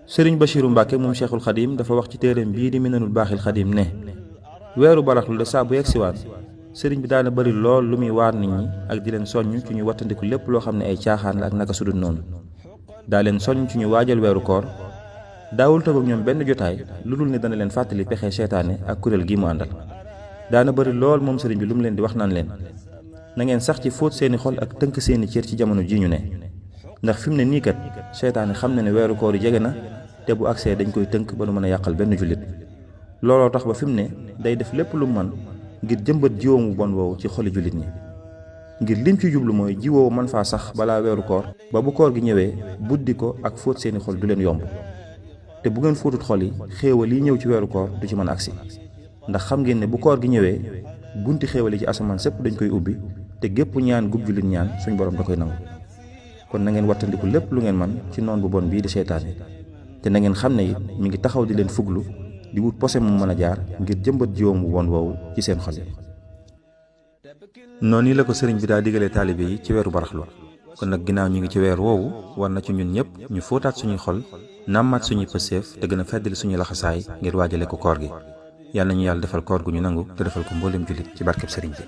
sëriñ Bachiru Mbàkke moom Cheikhul Xadim dafa wax ci téereem bii di Minanul Baaxil Xadim ne weeru baraxlu de saa bu yegsiwaan sëriñ bi daana bari lool lu muy waar nit ñi ak di leen soññ ci ñu wattandiku lépp loo xam ne ay caaxaan la ak naka sudul noonu daa leen soññ ci ñu waajal weeru koor daawul toog ak ñoom benn jotaay lu dul ne dana leen fàttali pexe seytaane ak kuréel gi mu àndal daana bari lool moom sëriñ bi lu mu leen di wax naan leen na ngeen sax ci fóot seeni xol ak tënk seeni cër ci jamono ji ñu ne ndax fi mu ne nii kat seytaane xam na ne weeru koor yi jege na te bu agsee dañ koy tënk ba du mën a yàqal benn jullit looloo tax ba fi mu ne day def lépp lu man ngir jëmbat jiwoomu bon woowu ci xoli jullit ñi ngir lim ci jublu mooy jiwoowu man faa sax balaa weeru koor ba bu koor gi ñëwee buddi ko ak fóot seeni xol du leen yomb te bu ngeen fóotut xol yi xéewal yi ñëw ci weeru koor du ci mën agsi ndax xam ngeen ne bu koor gi ñëwee bunti xéewal yi ci asamaan sépp dañ koy ubbi te gépp ñaan gub jullit ñaan suñ borom da koy nangu kon na ngeen wattandiku lépp lu ngeen man ci noon bu bon bii di seytaane te na ngeen xam ne it mi ngi taxaw di leen fuglu di wut posé mu mën a jaar ngir jëmbat jiwoom bu bon woowu ci seen xol yi. noonu la ko sëriñ bi daa digalee taalibe yi ci weeru baraxlu kon nag ginnaaw ñu ngi ci weer woowu war na ci ñun ñëpp ñu fóotaat suñuy xol nàmmaat suñuy pëseef te gën a feddali suñuy laxasaay ngir waajale ko koor gi yàlla nañu yàlla defal koor gu ñu nangu te defal ko mboolem jullit ci barkeb sëriñ bi.